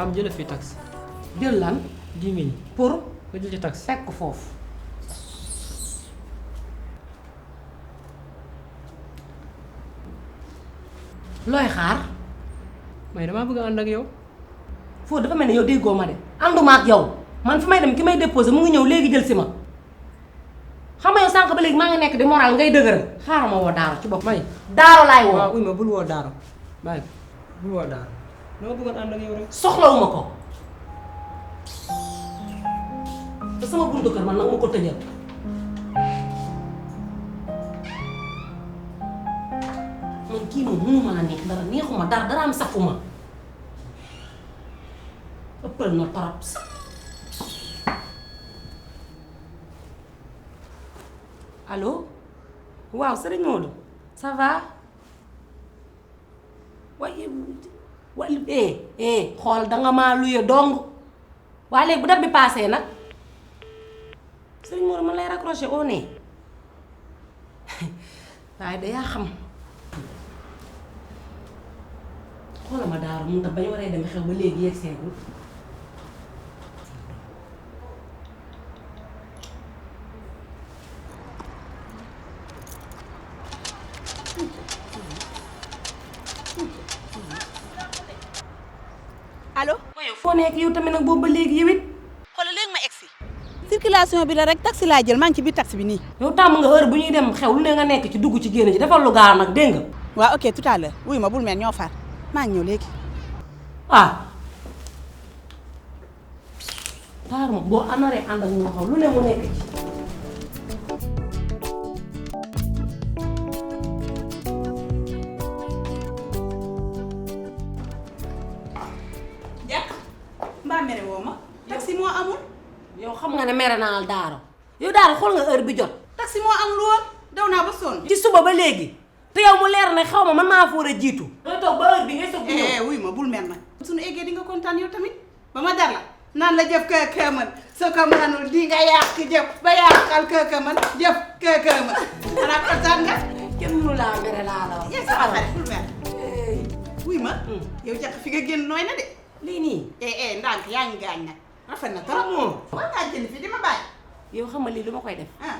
am jël fi taxi. jël lan 10 000 pour nga jël ci taxi. teg ko foofu. looy xaar. may damaa bëgg a ànd ak yow. foo dafa mel ne yow déggoo ma de ànduma ak yow man fi may dem ki may déposé mu ngi ñëw léegi jël si ma xam nga yow sànq ba léegi maa ngi nekk di moral ngay dëgëral xaaral ma woo Daaro ci bopp. may Daaro laay woo. waaw uy ma bul woo Daaro bàyyi bul woo Daaro dama bëggoon ànd ak yow rek. soxlawuma ko te sama buntu kër man nag ma ko tëjal. man kii moom mënuma la neex dara neexuma dara am safuma ëppal na torop. allo waaw sëriñ Modou ça va waaye xool danga maa luye dong waaye léegi bu date bi paasee nag sëriñ Modou man lay raccroché au nez waaye da yaa xam xoolal ma Daaro mun na bañ waree dem xew ba léegi yegg seegul. allo. foo nekk yow tamit nag boobu ba léegi yow it. xoolal léegi ma egsi. circulation bi la rek taxi laa jël maa ngi ci biir taxi bi nii. yow tàmm nga heure bu ñuy dem xew lu ne nga nekk ci dugg ci génn ci defal lu gaaw nag dégg nga. waaw ok tout à l'heure wuy ma bul mel ñoo far maa ngi ñëw léegi. ah. Daaro moom boo anaree ànd ak ñu xaw lu ne mu nekk ci. jàpp mbaa mere woo ma. taxi moo amul. yow xam nga ne mere naa la Daaro yow Daaro xool nga heure bi jot. taxi moo amul woon daw naa ba sonn. ci suba ba léegi te yow mu leer ne xaw ma man maa fa war a jiitu. nga toog ba heure bi ngay soog di ñëw. wuy ma bul mer nag. suñu eggee di nga kontaan yow tamit ba ma dar la naan la jëf kër man soo ko mënul di nga yàq jëf ba yàqal kër man jëf kër man xanaa kontaan nga. kenn mënu laa mere laa la wax. yaa sama xarit bul mer. wuy ma. yow jàpp fi nga génn nooy na de. lii nii. ndànk yaa ngi gaañ nag. rafet na trop moom. war ngaa jënd fii di ma bàyyi. yow xam nga lii lu ma koy def. ah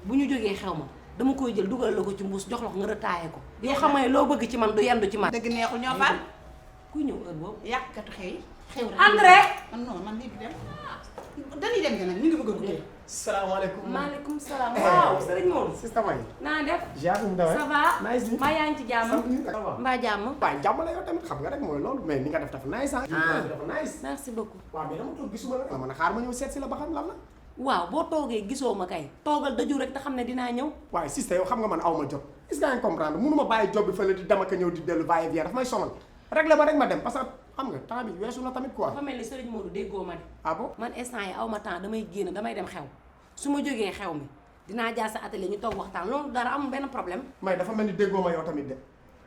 bu ñu jógee xew ma dama koy jël dugal la ko ci mbuus jox la ko nga retaaye ko. yow xam nga ne loo bëgg ci man du yendu ci man. dëgg neexul ñoo far. kuy ñëw heure boobu. yàqkatu xew yi. xew rek André. man non man lii du dem. dañuy dem nga nag ñu ngi bëgg a guddee. salaamaaleykum. maaleykum salaam. waaw sëriñ Modou. sista May. naa def. ziar mu dawee. ça va. nice ni. mbaa yaa ngi ci jàmm. mbaa jàmm. waaye jàmm la yow tamit xam nga rek mooy loolu mais ni nga def dafa nice ah. dafa nice. merci beaucoup. waaw mais dama toog gisuma la. man a xaar ma ñëw seet si la ba xam lan la. waaw boo toogee gisoo ma kay. toogal daju rek te xam ne dinaa ñëw. waaye sista yow xam nga man aw ma jot. est-ce que yaa ngi comprendre mënuma bàyyi job bi fële di dem ak a ñëw di dellu va et vient daf may sonal. réglé ma rek ma dem parce que xam nga temps bi weesu na tamit quoi. dafa mel ni sëriñ Modou déggoo ma de. ah bon. man instant yi aw ma temps damay génn damay dem xew su ma jógee xew mi dinaa jaar sa atelier ñu toog waxtaan loolu dara amul benn problème. may dafa mel ni déggoo ma yow tamit de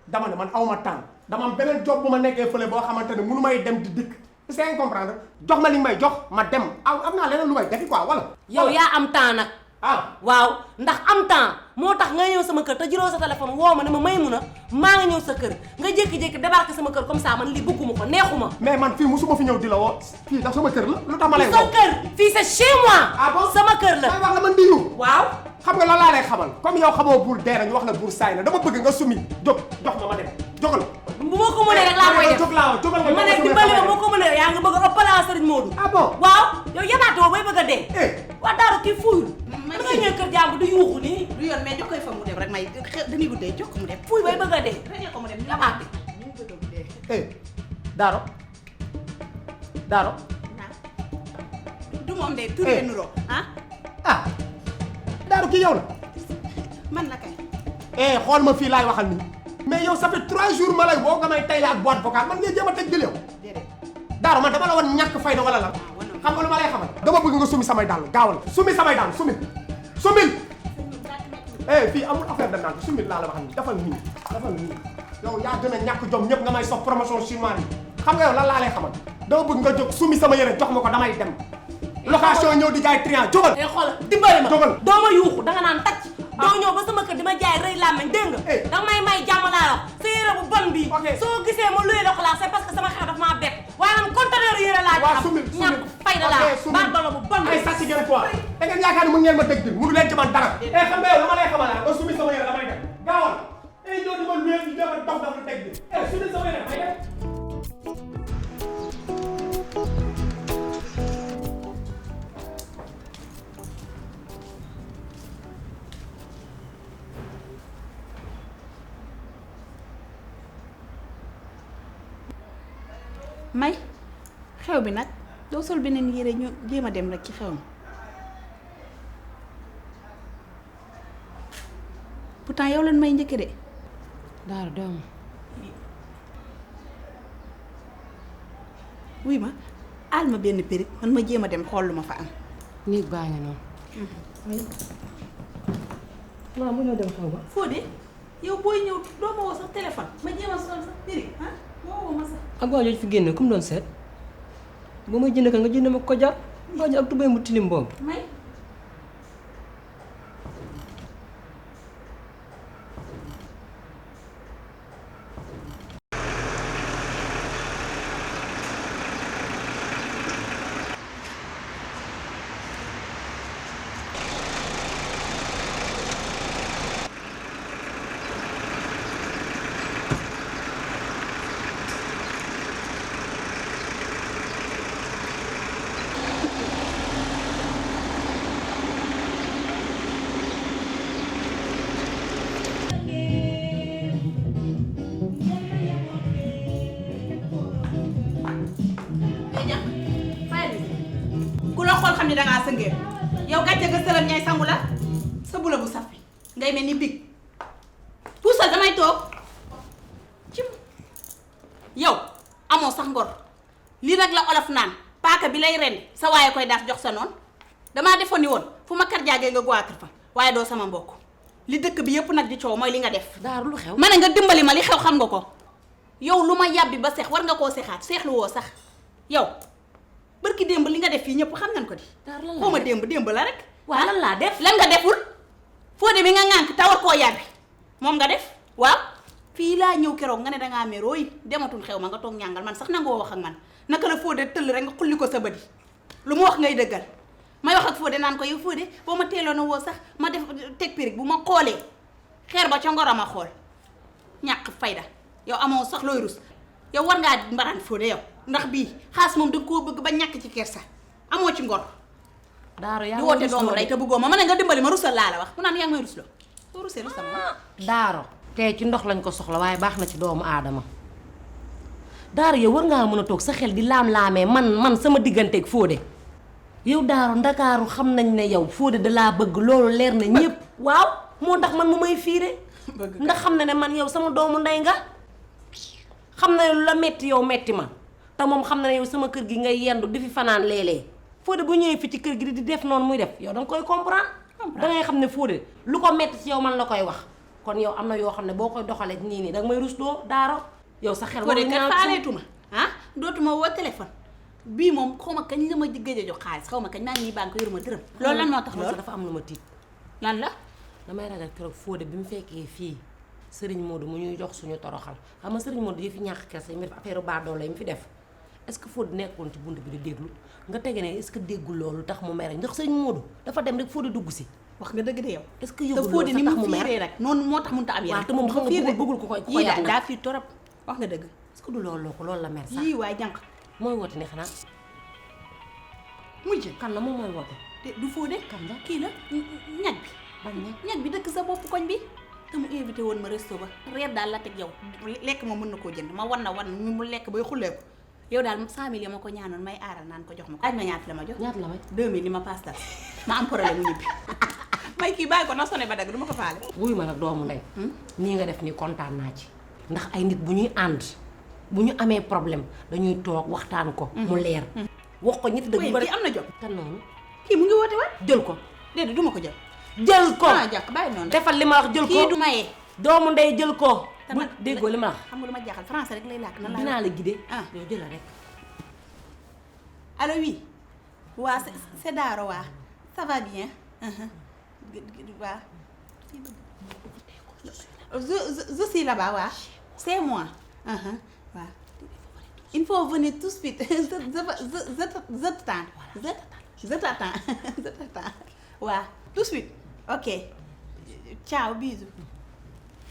dama ne man aw ma temps dama am beneen job bu ma nekkee fële boo xamante ne mënu may dem di dikk est-ce que yaa ngi comprendre jox ma li nga may jox ma dem am naa leneen lu may defi quoi wala. yow yaa am temps nag. ah waaw ndax am temps moo tax nga ñëw sama kër te jëloo sa téléphone woo ma ne ma may mun a maa ngi ñëw sa kër nga jékki-jékki débarqué sama kër comme ça man lii bëgguma ko neexuma. mais man fii musuma fi ñëw di la woo fii ndax sama kër la lu tax ma lay sa woo. kër fii c'est chez moi. ah bon sama kër la. ay wax la man diyu. waaw. xam nga lan laa lay xamal comme yow xamoo buur dee ñu wax la buur saay na dama bëgg nga sumi jóg jox ma dem jógal. bu ma ko mënee rek laa koy def jóg laa jógal nga ma ne dimbali ma moo ko mënee rek yaa nga bëgg a ëppalaa sëriñ Modou. ah bon waaw yow yabaatoo bay bëgg a dee. eh waa Daaro kii fuyul. da ngay ñëw kër jàmbur di yuuxu nii. du yoon mais jox koy fa mu dem rek may dañuy guddee jox ko mu dem. fuy bay bëgg a dee. rek ko mu dem yabaate. ñu bëgg a guddee. eh Daaro Daaro du moom de tur bi nuroo ah ah Daaro kii yow la man la kay. eh xool ma fii laay waxal nii mais yow ça fait 3 jours ma lay boo nga may tay la ak boîte vocale man ngay jéem a teg jël yow déedéet. Daaro man dama la woon ñàkk fayda wala lan xam nga lu ma lay xamal dama bëgg nga sumi samay dàll gaawal sumi samay dàll sumil eh fii amul affaire de naan sumil laa la waxal nii defal nii yow yaa gën a ñàkk jom ñëpp nga may sox promotion chinois yi xam nga yow lan laa lay xamal dama bëgg nga jóg sumi sama yére jox ma ko damay dem location ñëw di jaay triant jógal day xool dimbali ma. jógal doo ma yuuxu danga naan tàcc. doo ñëw ba sama kër di ma jaay rëy làmmiñ dégg nga. danga may jàmm laa wax sa yére bu bon bii. ok soo gisee ma luye la ko laa c'est parce que sama xew dafa maa bett waaye man conteneur waa sumil ñàkk fayda laa baat bala bu bon ay sàcc ngeen quoi da ngeen yaakaar ne mën ngeen ma tëj bi mënu leen ci man dara xam nga yow dama lay xamal ba sumil sama yére damay def gaawal ñoo di ma wéer di dama dox dafa teg bi sumil sama yére damay def may xew bi nag doo sol beneen yére ñu jéem a dem rek ci xew mi pourtant yow lan may njëkke de Daaro doom wuy ma aal ma benn périg man ma jéem a dem xool lu ma fa am néeg baa ngi noonu waaw mu ñoo dem xew ba Fodé yow booy ñëw doo ma woo sax téléphone ma jéem a sol sax périg ah moo woo ma sax ak waa jooju fi génne ku mu doon seet bu may jënd ka nga jënd ma ko jar waa ji ak tubéy mu tilim boobu may ku la xool xam ne dangaa sëngee yow gàcce ga sëlam ñay sangu la sa bula bu saf bi ngay mel ni big puusal damay toog cim yow amoo sax ngor lii nag la olof naan paaka bi lay ren sa waaye koy daas jox sa noon damaa defoon ni woon fu ma kar jaagee nga goitre fa waaye doo sama mbokk li dëkk bi yépp nag di coow mooy li nga def Daaro lu xew ma ne nga dimbali ma li xew xam nga ko yow lu ma yàbbi ba seex war nga koo seexaat seexlu woo sax yow barki démb li nga def fii ñëpp xam nañ ko di Daaro lan la xaw ma démb la rek waaw lan laa def lan nga deful Fodé mi nga ŋànk te war koo yàbbi moom nga def waaw fii laa ñëw keroog nga ne dangaa merooy dematul xew ma nga toog ñàngal man sax nangoo wax ak man naka la Fodé tëll rek nga xulli ko sa bëdi lu mu wax ngay dëggal may wax ak Fodé naan ko yow Fodé boo ma teeloon a woo sax ma def teg périg bu ma xoolee xeer ba ca ngoram a xool ñàkk fayda yow amoo sax looy rus yow war ngaa mbaraan Fodé yow ndax bii xaas moom da koo bëgg ba ñàkk ci kersa amoo ci ngor Daaro yaa di woote doomu day te bëggoo ma ne nga dimbali ma rusal laa la wax mu naan yaa ngi may rusloo soo rusee rusal ma Daaro tey ci ndox lañ ko soxla waaye baax na ci doomu aadama Daaro yow war ngaa mën a toog sa xel di laam-laamee man sama digganteeg Fodé yow Daaro ndakaaru xam nañ ne yow Fodé da laa bëgg loolu leer na ñépp waaw moo tax man mu may fiire ndax xam na ne man yow sama doomu ndey nga xam na ne lu la metti yow metti ma te moom xam na ne yow sama kër gi ngay yendu di fi fanaan léeg-léeg Fodé bu ñëwee fi ci kër gi di def noonu muy def yow danga koy comprendre dangay xam ne Fodé lu ko metti ci yow man la koy wax kon yow am na yoo xam ne boo koy doxalee nii danga may rus doo Daaro yow sa xel Fodé kat faaleetuma ah dootuma woo téléphone bii moom xaw ma kañ la ma gëj a jox xaalis xaw ma kañ maa ngi nii banque yoruma dërëm loolu lan moo tax loolu dafa am lu ma tiit lan la damay ragal keroog Fodé bi mu fekkee fii Serigne Modou mu ñuy jox suñu toroxal xam nga Serigne Modou yi fi ñàkk kersa yi mu def affaire baadoolo yi mu fi def est-ce que Fodé nekkoon ci bunt bi di déglu nga tege ne est-ce que déggul loolu tax mu mere ndax Serigne Modou dafa dem rek Fodé dugg si wax nga dëgg de yow est-ce que te yëgul Fodé ni loolu mu tax mu fiiree mere rek noonu moo tax mënut a am yaram waaw te moom xam nga bëggul ko koy yii yàq daa fii torop wax nga dëgg est-ce que du loolu ko loolu la mer sax yii waay jànq mooy woote ne xanaa mujj kan la moom mooy woote te du Fodé kan la kii la ñag bi ban ne ñag bi dëkk sa bopp koñ bi te mu invité woon ma resto ba reer daal la teg yow lekk ma mën na koo jënd ma wan mu lekk bay xulleeku yow daal 100 000 ma ko ñaanoon may aaral naan ko jox ma ko aj ma ñaata la ma jox ñaata la may 2000 ni ma pastal ma am problème mu ñibbi may kii bàyyi ko na sone ba dagg du ma ko faale wuy ma nag doomu ndey nii nga def nii kontaan naa ci ndax ay nit bu ñuy ànd bu ñu amee problème dañuy toog waxtaan ko mu leer wax ko ñetti dëgg kii am na jot kan noonu kii mu ngi woote waat jël ko déedéet du ma ko jël jël ko jàkk bàyyi noonu defal li ma wax jël ko kii du mayee doomu ndey jël ko te bu nag déggoo li ma wax xam nga lu ma jaaxal français rek lay làkk nan la dinaa la guider ah yow jëlal rek allo oui waa c'est Daaro waa ça va bien waa je suis là-bas waa c'est moi waa il faut venir tout de suite je t'attends waaw tout de suite ok ciao bisous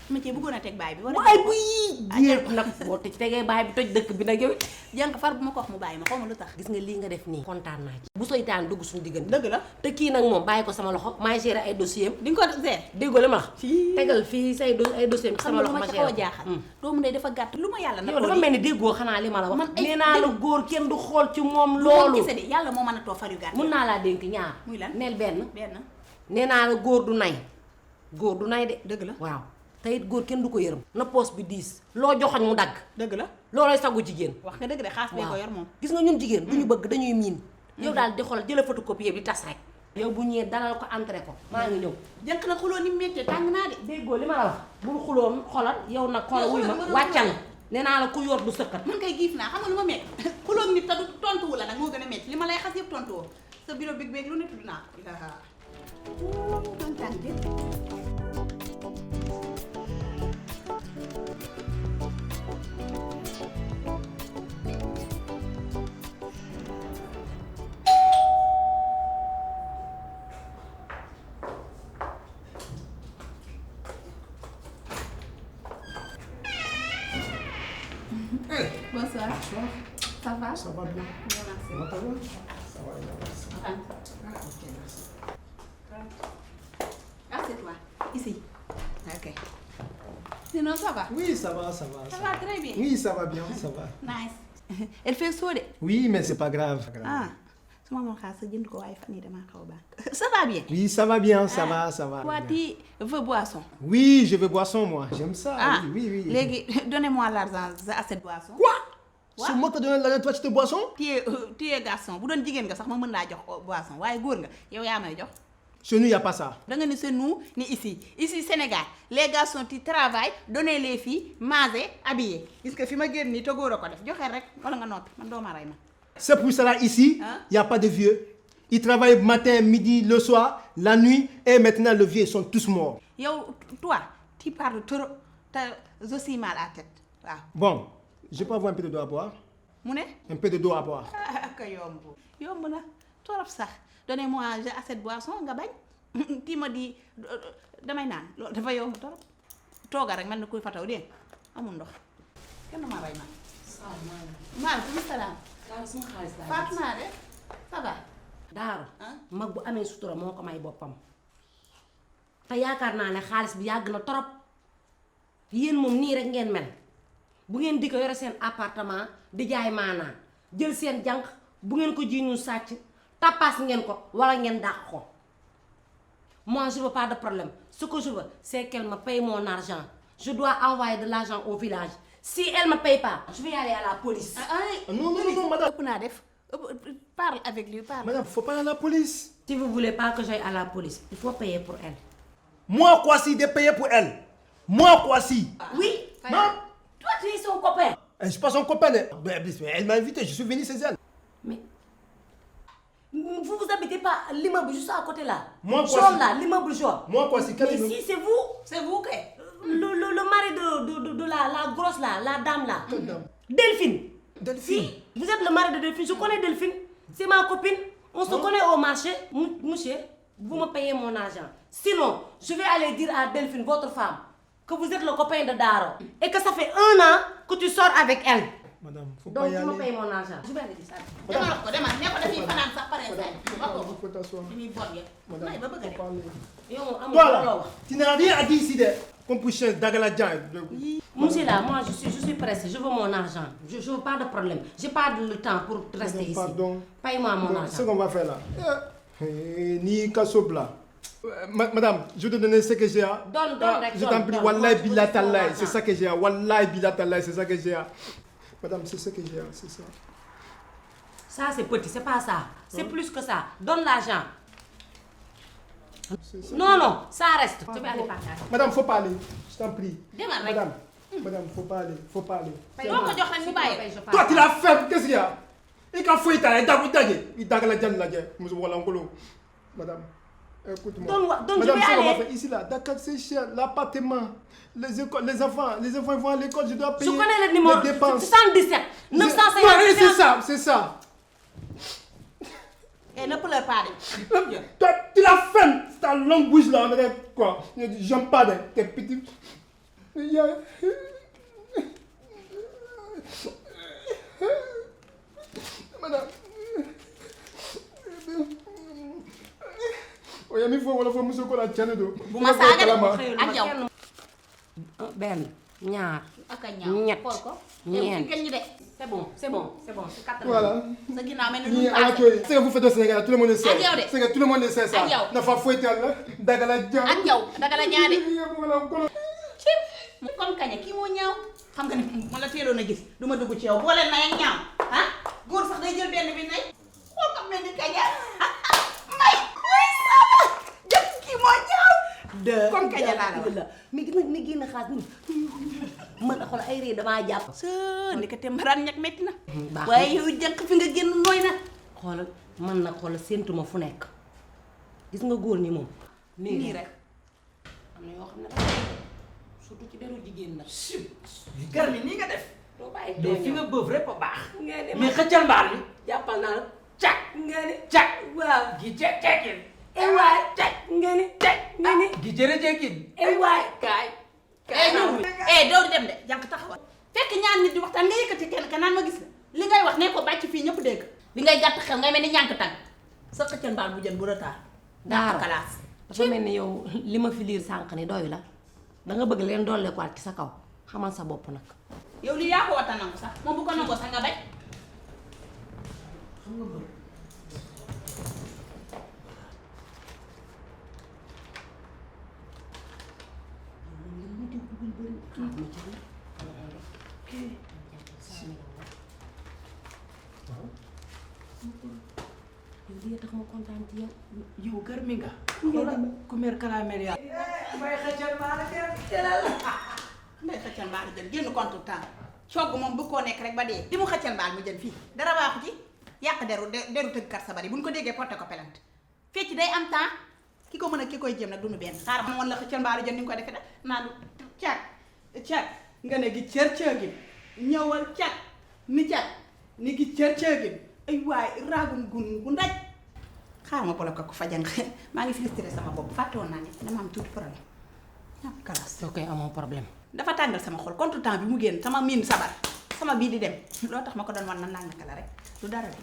ma cee bëggoon a teg baay bi wala waaye bu yéeg nag boo te tegee baay bi toj dëkk bi nag yow jànk far bu ma ko wax mu bàyyi ma xaw ma lu tax gis nga lii nga def nii kontaan naa ci bu soytaan dugg suñu diggante dëgg la te kii nag moom bàyyi ko sama loxo maay gérer ay dossier am di nga ko gérer déggoo li ma wax Fii. tegal fii say ay dossier am ci xam sama nga lu loxo ma ma ci xaw a gérer jaaxal doomu ndey dafa gàtt lu ma yàlla na yow dafa mel ni déggoo xanaa li ma la wax Man ay- nee naa la góor kenn du xool ci moom loolu loolu kese de yàlla moo mën a too far yu gàtt mun naa laa dénk ñaar muy lan neel benn benn nee naa la góor du nay góor du nay de dëgg la waaw te it góor kenn du ko yërëm na poos bi diis loo joxoñ mu dagg dëgg la loolooy sagu jigéen wax nga dëgg de xaas bee ko yor moom gis nga ñun jigéen du ñu bëgg dañuy miin yow daal di xool jëla photocopie bi di tas rek yow bu ñëwee dalal ko entré ko maa ngi ñëw jënk na xuloo ni mu méttee tàng naa de déggoo li ma la wax bul xuloon xolal yow nag xoolal wuy ma wàccal nee naa la ku yor du sëkkat man kay giif naa xam nga lu ma métti xuloo nit te du tontu wu la nag moo gën a métti li ma lay xas yëpp tontu woo sa bureau big beeg lu ne tudd naa ko kontaan de bonsoir ça va Ça va bien. bien merci Ça va, ça va? Ça va, merci. Assieds-toi ici ok sinon ça va Oui, ça va, ça va. ça va très bien Oui, ça va bien, ça va. nice elle fait chaud de Oui, mais c'est pas grave. ah su ma amoon xaalis sa jënd ko waaye fan yii damaa xaw a baax ça va bien Oui, ça va bien, ça va, ça va. toi bien. tu veux boisson Oui, je veux boisson, moi. J'aime ça. ah Oui, oui, oui. léegi donnez-moi l'argent à cette boisson Quoi? Quoi? C'est moi qui te donne l'argent, toi tu te boisson? tu es garçon bu doon jigéen nga sax ma mën laa jox boisson waaye góor nga yow yaa may jox Chez nous, il n'y a pas ça. da nga ni c'est nous ni ici Sénégal les garçons qui travaillent donner les filles manger habiller gis nga fi ma génn nii te góor a ko def joxe rek wala nga noppi man doo ma rey ma C'est pour cela ici, Hein? il n'y a pas de vieux. Ils travaillent matin, midi, le soir, la nuit, et maintenant le vieux, ils sont tous morts. yow toi tu parles trop te je suis mal à tête waaw Bon, je peux avoir un peu de d'eau à boire? mu ne Un peu de d'eau à boire. ak yomb na torop sax donnez-moi cette boisson nga bañ ti ma di damay naan loolu dafa yomb torop tooga rek mel ni kuy fataw dégg amul ndox kenn ma rey ma maaleykum salaam suma xaalis daal Fatou naa de ça va daaru ah mag bu amee sutura moo ko may boppam te yaakaar naa ne xaalis bi yàgg na torop yéen moom nii rek ngeen mel bu ngeen di ko yore seen appartement di jaay maanaa jël seen jànq bu ngeen ko jiiñu sàcc tappaas ngeen ko wala ngeen dàq ko moi je veux pas de problème ce que je veux c'est qu'elle me paye mon argent je dois envoyer de l'argent au village si elle me paye pas je vais aller à la police. Non, non, non, madame. ëpp naa def parle avec lui parle Madame, faut pas aller à la police. Si vous voulez pas que j'aille à la police il faut payer pour elle. Moi, quoi si, de payer pour elle? Moi, quoi si? Oui. Non. Toi tu es son copain. Je suis pas son copain. Elle m'a invité, je suis venu chez elle. Mais vous habitez pas l'immeuble juste à côté là. Moi, quoi, jaune si- là, l'immeuble jaune. Moi, quoi si, quel Mais est le- si c'est vous, c'est vous que le mari de la grosse là, la dame là. Quelle dame? Delphine. Delphine. Si, vous êtes le mari de Delphine, je connais Delphine. C'est ma copine. On se connaît au marché. Monsieur, vous me payez mon argent. Sinon, je vais aller dire à Delphine, votre femme, que vous êtes le copain de Daro. Et que ça fait 1 an que tu sors avec elle. Madame, faut Donc pas y tu me aller. payes mon argent. Je vais aller dire ça. demal ko demal ne ko dafiy fanaan sax pare say wax ko Il faut t'asseoir. li muy bon yëpp Madame, may ba bëgg a faut def parler. Yow moom amul Toi loo là, wax. tu n'as rien à dire ici de. Comme pour chercher Dagaladjan. Monsieur là, moi je suis pressée, je veux mon argent. Je veux pas de problème. J'ai pas le temps pour rester ici. Pardon. Paye-moi mon Ce argent. qu'on va faire là. Ni Kassob là. Madame, je vais te donner ce que j'ai. Donne, Je t'en prie, donne. Wallahi Moi, je veux Billah juste mon Tallah, argent. c'est ça que j'ai. Wallahi Billah Tallah, c'est ça que j'ai. Madame, c'est ce que j'ai, c'est ça. Ça c'est petit, c'est pas ça. C'est plus que ça. Donne l'argent. C'est ça. Non, non, ça reste. Je vais aller partir. Madame, faut pas aller. Je t'en prie. demal rek Madame, faut pas aller. Faut pas aller. doo ko jox rek mu bàyyi Je Toi, tu l'as fait, qu'est-ce qu'il y a? Il a fouillé ta il t'a dit. Il t'a dit la Musu wala ngolo. Madame. Écoute-moi. Donc je Madame, vais ce qu'on va aller. faire ici, là, Dakar, c'est cher. L'appartement, les enfants vont à l'école, je dois Je payer connais le numéro. les dépenses. 77 Non, 950. oui, c'est ça. eh ne pleure pas de. Toi, tu la fermes, ta longue bouche là, on dirait quoi? J'aime pas tes petits. Madame. Oya mi fo wala fo muso ko la tiane do. bu ma saaga de ak ak yow. benn ñaar ak a ñaaw ñett xool ko. ñeent. kenn ñi de. c'est bon c'est bon si kattan. Voilà. sa ginnaaw mel ni Ni lu ala paase. toy. C'est que vous faites au Sénégal, tout le monde le sait. Ak yow de. C'est que tout le monde le sait ça. Ak yow. Na fa fouetter là, dagala jam. ak yow daga la ñaade. Voilà. cim comme kaña kii moo ñaaw xam nga ne ma la teeloon a gis du ma dugg ci yow boole nay ak ñaaw ah góor sax day jël benn bi nay xool ko mel ni kaña may may sama jëf kii moo ñaaw de comme kaña laa la wax mi gis nag mi génn xaas ni man a xool ay ree damaa jàpp. sa ndekete mbaraan ñag metti na baax na. waaye yow jànq fi nga génn nooy na xoolal man nag xoolal séentuma fu nekk gis nga góor ñi moom. nii rek am na yoo xam ne dafa surtout ci deru jigéen nag. gar mi nii nga def. doo bàyyi mais fi nga bëf rek a baax. nga ne mais xëccal mbaal mi. jàppal naa la. cak nga ne cak. waaw. gi cekin. eh waay cek nga ne cek nga ne. gi jërë cekin. eh waay kaay. doo di dem de jànq taxawal fekk ñaan nit di waxtaan nga yëkkati kenn ka naan ma gis la li ngay wax ne ko bàcc fii ñëpp dégg li ngay gàtt xel ngay mel ni ñànk tàng sa xëccal mbaal bu jën bu retard Daara kalaas dafa mel ni yow li ma fi liir sànq ni doy la danga bëgg leen dolleekuwaat ci sa kaw xamal sa bopp nag. yow lii yaa ko wata nangu sax moom bu ko nangoo sax nga bañ yow lii tax ma kontaan ci yow. yow gar mi nga. ku mer kalaamel yaa. may xëccal mbaal nday xëccal mbaal jën génn contre temps cogg moom bu koo nekk rek ba dee di mu xëccal mbaal mu jën fii dara baaxu ci yàq deru tëggkat sa bari buñ ko déggee porté ko pelante fecc day am temps ki ko mën a ki koy jëm nag duñu benn xaaral ma woon la xëccal mbaalu jën ni nga ko defee da naan cag cag nga ne gi cër cëgin ñëwal cag ni cag ni gi cër cëgin ay waay raagun gun gu ndaj xaaral ma bloqué ko fajang maa ngi frustré sama bopp fàtte woon naa ne dama am tuuti problème ñàkk kalaas soo koy amoo problème. dafa tàngal sama xol contre temps bi mu génn sama miin sabar sama bii di dem loo tax ma ko doon wan nan naan naka la rek du dara de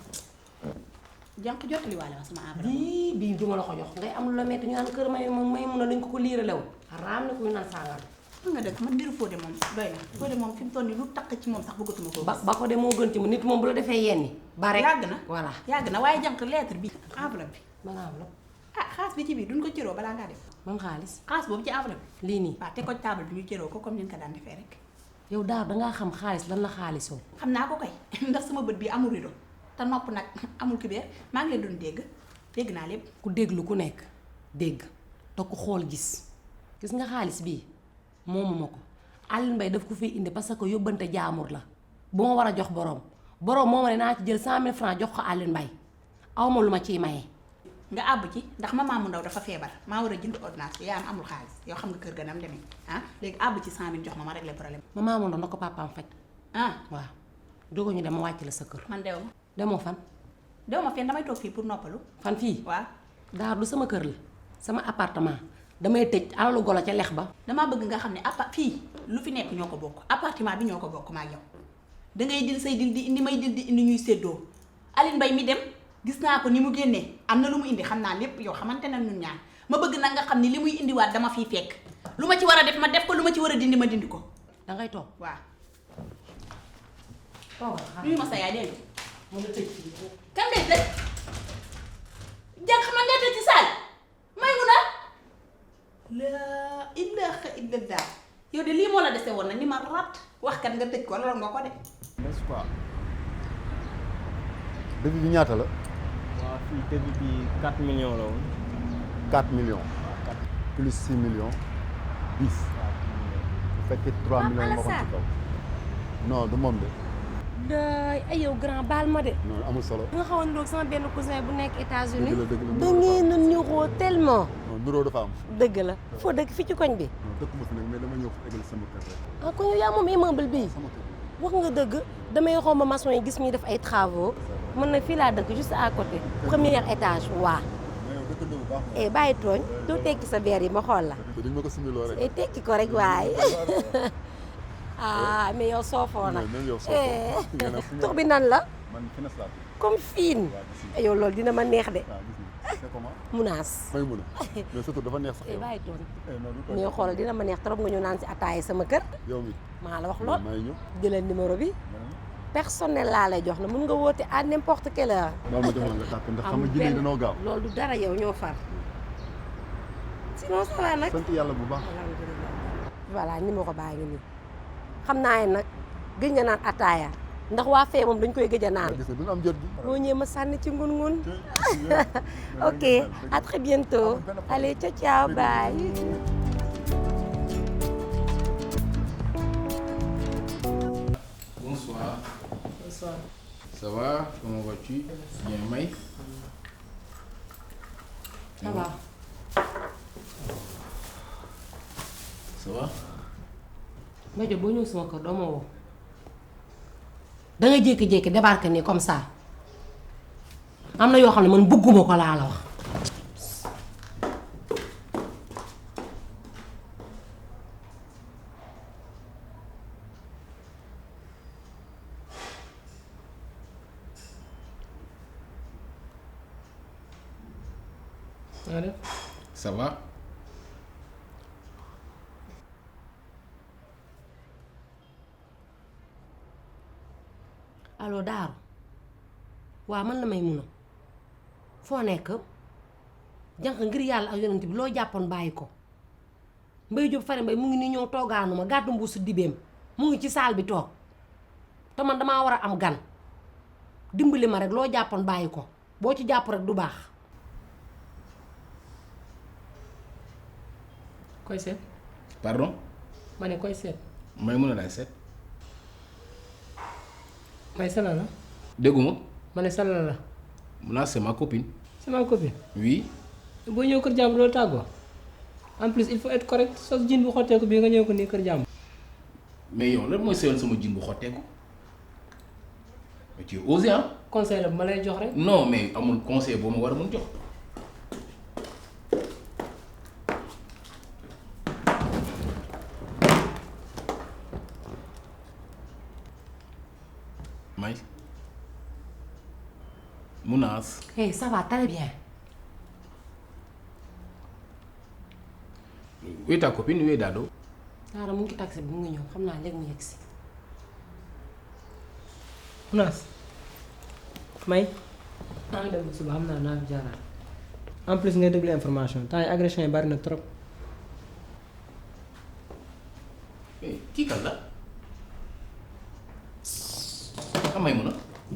jànq jottali waale ma sama enveloppe bii duma la ko jox ngay am lu la metti ñu naan kër may mun a dañ ko liiralew xaraam na ko ñu naan sàngal. xam nga dëgg man mbiru Fodé moom doy na Fodé moom fi mu toll nii lu takk ci moom sax bëggatuma koo gis. ba ko de moo gën ci mu nit moom bu la defee yenni ba rek yàgg na voilà. yàgg na waaye jànq lettre bi enveloppe bi ban enveloppe. ah xaas bi ci biir duñ ko cëroo balaa ngaa def ban xaalis. xaas boobu ci enveloppe bi lii nii. waaw te ko table bi ñu cëroo ko comme ni nga ko daan defee rek yow daaw dangaa xam xaalis lan la xaalisoo. xam naa ko kay ndax sama bët bi amul rido te nopp nag amul kibeer maa ngi leen doon dégg naa lépp ku déglu ku nekk dégg te ku xool gis nga xaalis bii moomu ma ko Alioune Mbaye daf ko fiy indi parce que yóbbante jaamur la bu ma war a jox borom moo ma ne naa ci jël 100 000 francs jox ko Alioune Mbaye aw ma lu ma ciy maye. nga àbb ci ndax maman mu ndaw dafa feebar maa war a jënd ordonnance bi yaa am amul xaalis yow xam nga kër ga nam demee ah léegi àbb ci 100 000 jox ma régler problème maman mu ndaw na ko papaam faj. ah waaw jóge ñu dem ma wàcc la sa kër. man dew ma demoo fan. dew ma fenn damay toog fii pour noppalu fan fii. waaw daar du sama kër la sama appartement damay tëj alalu golo ca lex ba. damaa bëgg nga xam ne fii lu fi nekk ñoo ko bokk appartement bi ñoo ko bokk maa ak yow dangay dil say dil di indi may dil di indi ñuy séddoo Alioune Mbaye mi dem gis naa ko ni mu génnee am na lu mu indi xam naa lépp yow xamante na ñun ñaar ma bëgg nag nga xam ni li muy indiwaat dama fiy fekk lu ma ci war a def ma def ko lu ma ci war a dindi ma dindi ko dangay toog. waaw toogal xaaral nuyu ma sa yaay dégg nga mën a tëj fii. kan ngay tëj jàng xam nga tëj ci saal may mu naa laa ilaaha illallah yow de lii moo la dese woon na ni ma rat wax kat nga tëj ko loolu nga ko de n'est-ce pas début bi ñaata la waaw fii début bi 4 millions la woon 4 millions waaw 4 plus 6 millions 10 bu fekkee 3 millions nga ko ci kaw non du moom de daay ay yow grand baal ma de. non amul solo. nga xaw a niroog sama benn cousin bu nekk États-Unis. dëgg la da ngeen a niroo tellement. non nuroo dafa am. dëgg la foo dëkk fii ci koñ bi. non dëkk ma fi nag mais dama ñëw eggal sama kër rek. ah kon yow yaa moom immeuble bii. sama kër. wax nga dëgg damay romb maçon yi gis ñuy def ay travaux man nag fii laa dëkk juste à côté premier étage waa. mais yow dëkk bu baax. eh bàyyi tooñ doo tekki sa verre yi ma xool la. te dañ ma ko similoo rek. eh tekki ko rek waaye ah mais yow soofoo nag. même yow soofoo. tur bi nan la. man Finas laa. comme fiin yow loolu dina ma neex de. waaw gis nga c'est comment. munaas. may mun a mais surtout dafa neex sax eh yow. bàyyi tooñ non du ko mais xoolal dina ma neex trop nga ñu naan si ataaya sama kër. yow mi maa la wax lool may ñëw. jëlal numéro bi personnel laa lay jox na mun nga woote à n'importe quelle heure. loolu ma jox la nga tàpp ndax xam nga jinne yi dañoo gaaw. loolu du dara yow ñoo far sinon ça va nag. sant yàlla bu baax. alhamdulilah voilà numéro baa ngi nii xam naa ne nag gëj nga naan ataaya ndax waa fee moom dañ koy gëj a naan. gis nga du am jot bi. boo ñëwee ma sànni ci ngun-ngun. ok à très bientôt. allez ciao ciao bye. Bonsoir. Bonsoir. Ça va? Comment vas-tu? Bien, May? ça va. Ça va? Mbaye boo ñëw sama kër doo ma woo da nga jékki-jékki débarqué nii comme ça am na yoo xam ne man bëgguma ko laa la wax. Ça va? allo Daaru waaw man la may mun a foo nekk jànq ngir yàlla ak yonent bi loo jàppoon bàyyi ko Mbaye Diop Fary Mbaye mu ngi nii ñëw toogaanu ma gàddu mbuusu dibeem mu ngi ci saal bi toog te man damaa war a am gan dimbali ma rek loo jàppoon bàyyi ko boo ci jàpp rek du baax. koy seet Pardon? ma ne koy seet May mën a laay seet. may sala la Dégguma. ma ne sala la Muna c'est ma copine. c'est ma copine Oui. boo ñëw kër jàmbur doo tàggoo en plus il faut être correct sos jean bu xotteeku bii nga ñëw ko nii kër jàmbur. Mais yow lan mooy seyoon sama jean bu xotteeku. Mais tu es osé hein? conseil la bu ma lay jox rek. Non mais amul conseil boo ma war a mun jox. May. Mounas. hey ça va très bien. Où est ta copine? Où est Dado? Daara mu ngi taxi bi mu ngi ñëw xam naa léegi mu yegg si. Munaas may maa ngi dem ba suba xam naa naa fi jaaraat en plus ngay déglu information temps yi agression yi bari na trop. Mais kii kan la? Amay mun a.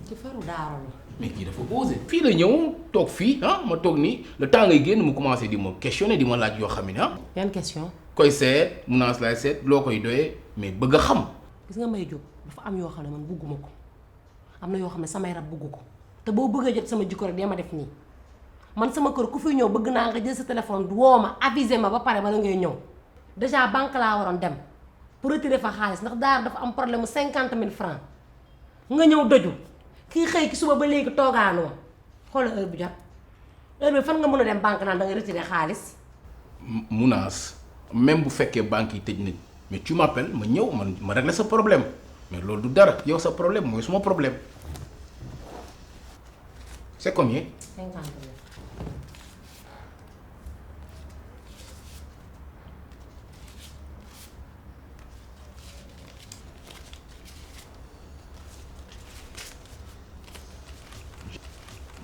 ci faru Daara la. Mais kii dafa osé. Fii la ñëw toog fii ah ma toog nii le temps ngay génn mu commencé di ma questionner di ma laaj yoo xam ne ah. yan question. koy seet Mounas laay seet loo koy doyee mais bëgg a xam. gis nga Mbaye Diop dafa am yoo xam ne man bugguma ko am na yoo xam ne samay rab bugg ko te boo bëggee jot sama jikko rek dee ma def nii man sama kër ku fi ñëw bëgg naa nga jël sa téléphone woo ma aviser ma ba pare bala ngay ñëw déjà banque laa waroon dem pour retirer fa xaalis ndax Daara dafa am problème mu 50 000 francs nga ñëw doju kii xëy ki suba ba léegi toogaanoo xoolal heure bi jot heure bi fan nga mën a dem banque naan da ngay retirer xaalis. Mounas même bu fekkee banque yi tëj nañ mais tu m'appelles ma ñëw ma régler sa problème mais loolu du dara yow sa problème mooy suma problème c'est combien? 50 000.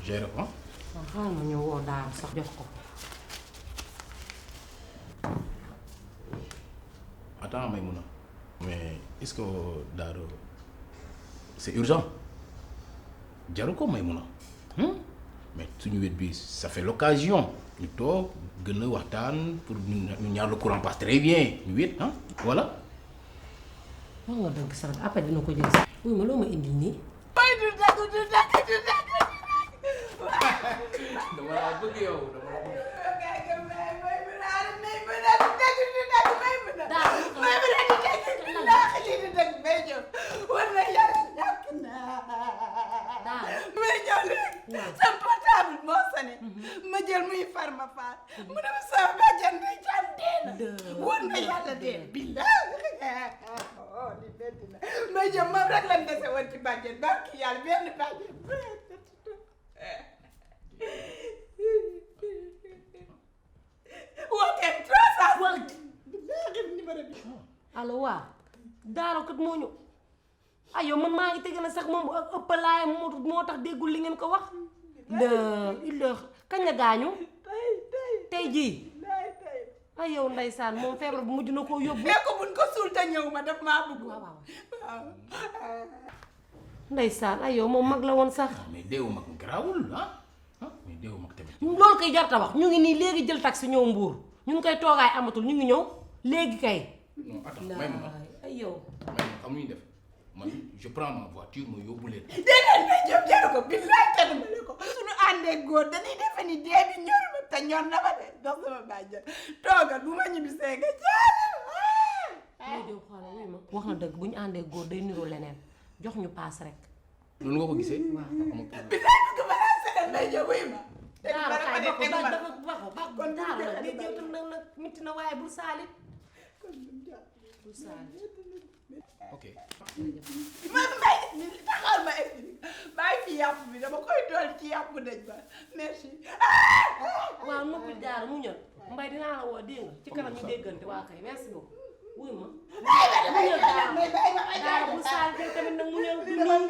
Gère ko. waaw xaaral ma ñëw woo Daara sax jox ko. Attends Maïmouna mais est-ce que Dado c'est urgent jaru ko Maïmouna mais suñu wet bi ça fait l'occasion ñu toog gën a waxtaan pour ñu ñaar le courant passe très bien ñu wet ah voilà. wax nga dëgg sax après dina ko jël. wuy ma loo ma indil nii. bay du dagg du dagg du dagg. dama laa bëgg yow dama la bëgg. sama portable moo sonné ma jël muy Farma Fall mu ne ma sama bàjjan day jàmm dee na wóor na yàlla dee billahi li metti na ma jëm moom rek lan dese woon ci bàjjan barki yàlla benn bàjjan wootee 300 billahi numéro bi allo waa Daaro kat moo ñu ay yow man maa ngi tege na sax moom ëppalaay moo tax déggul li ngeen ko wax la kañ la gaañu tey jii ay yow ndeysaan moom feebar bu mujj na koo yóbbu ko buñ ko suul te ñëw ma daf maa bëgg waaw ndeysaan ay yow moom mag la woon sax mais deewu mag garaawul mais deewu mag tamit. loolu koy jarta wax ñu ngi nii léegi jël taxi ñëw Mbuur ñu ngi koy toogaay amatul ñu ngi ñëw léegi kay non attends may ma ay yow xam ñu def man je prends ma voiture ma yóbbu leen. déedéet may jëm jaru ko billaay tegu ma ne ko suñu àndee góor dañuy defe ni dee bi ñor ma te ñor na ma de dox sama bàjjan toogal bu ma ñibbisee nga jaale may jow xoole wuy ma wax na dëgg bu ñu àndee góor day niroo leneen jox ñu paas rek loolu nga ko gisee. billaay bëgg ma laa seet may jëm wuy ma Daaro kay tegu ma dafa kon Daaro la di jëw tam nag mitti na waaye bul saalit bul saalit ok. man may taxal ma expliqué bàyyi fi yàpp bi dama koy dool ci yàpp dëj ba merci waaw noppi Daaro mu ñëw mbay dinaa la woo dégg nga ci kanam ñu déggante waa kay merci beaucoup wuy ma mu ñëw Daaro bul saalit tamit nag mu ñëw du nii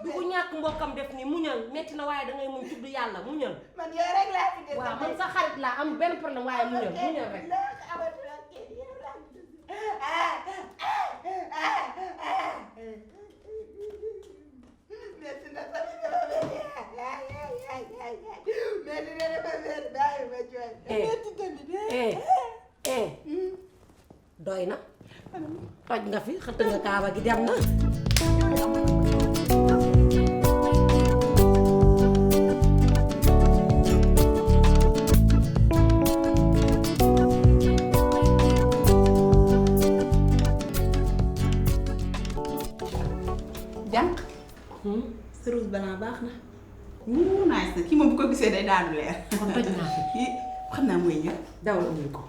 du ko ñàkk mbokkam def nii muñal metti na waaye dangay muñ tudd yàlla muñal man yow rek laa fi def waaw man sa xarit laa am benn problème waaye muñal rek doy na toj nga fi xëtt nga kaaba gi dem na jànq sa rouge blanc baax na naaj na kii moom bu ko gisee day daanu leer kon toj naa fi kii xam naa mooy ñëw dawal amul ko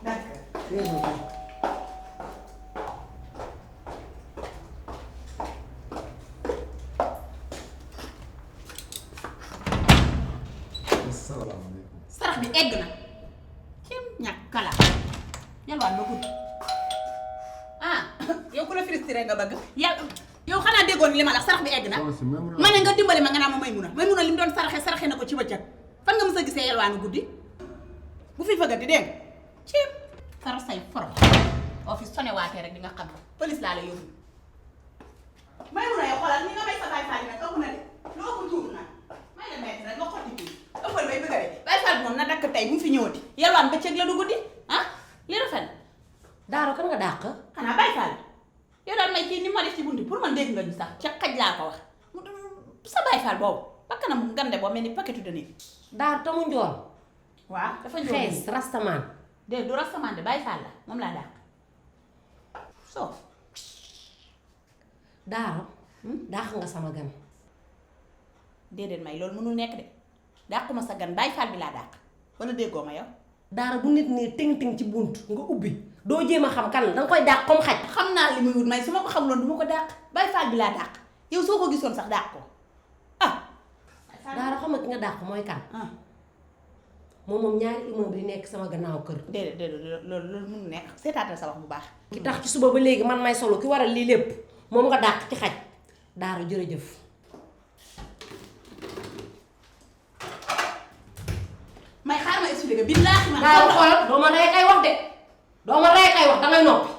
sarax bi egg na cim ñàkk kala yalwaan ba gudd yow ku la frustré nga bëgg yow xanaa déggoon li ma la sarax bi egg na ma ne nga dimbali ma nga naa ma Maymuna li mu doon saraxe na ko ci bëccëg fan nga mës a gisee yalwaanu guddi bu fi fëggati dégg cim far say foro oo fi sone waatee rek di nga xam police laa la yóbbu Maymuna yow xoolal ni nga may sa baay faal nag ëpp na de loo ko tuur nag may la metti rek nga xotti kii ëppal bay bëgg a de baay faal bi moom na dakk tey bu mu fi ñëwati yalwaan bëccëg la du guddi li rafet Daaro kan nga dàq xanaa baay faal yow daal may kii ni ma def ci bunti pour man dégg nga ñu sax ca xaj laa ko wax sa baay faal boobu bakkanam ngande boo mel ni paquetu de nit Daaro tamu njool waaw dafa njool xees rastamaan de du rastamaan de baay faal la moom laa dàq soo Daaro dàq nga sama gan déedéet may loolu mënul nekk de dàquma sa gan baay faal bi laa dàq wala déggoo ma yow Daaro bu nit nii ting ci bunt nga ubbi doo jéem a xam kan la danga koy dàq comme xaj xam naa li muy wut may su ma ko xamuloon du ma ko dàq baay faal bi laa dàq yow soo ko gisoon sax dàq ko Daaro xam nga ki nga dàq mooy kan moom ñaari immeuble yi nekk sama gannaaw kër déedéet loolu mënul nekk seetaatal sa wax bu baax ki tax ci suba ba léegi man may solo ki waral lii lépp moom nga dàq ci xaj Daaro jërëjëf may xaar ma expliqué billaahi man Daaro xoolal doo ma rey kay wax de doo ma rey kay wax dangay noppi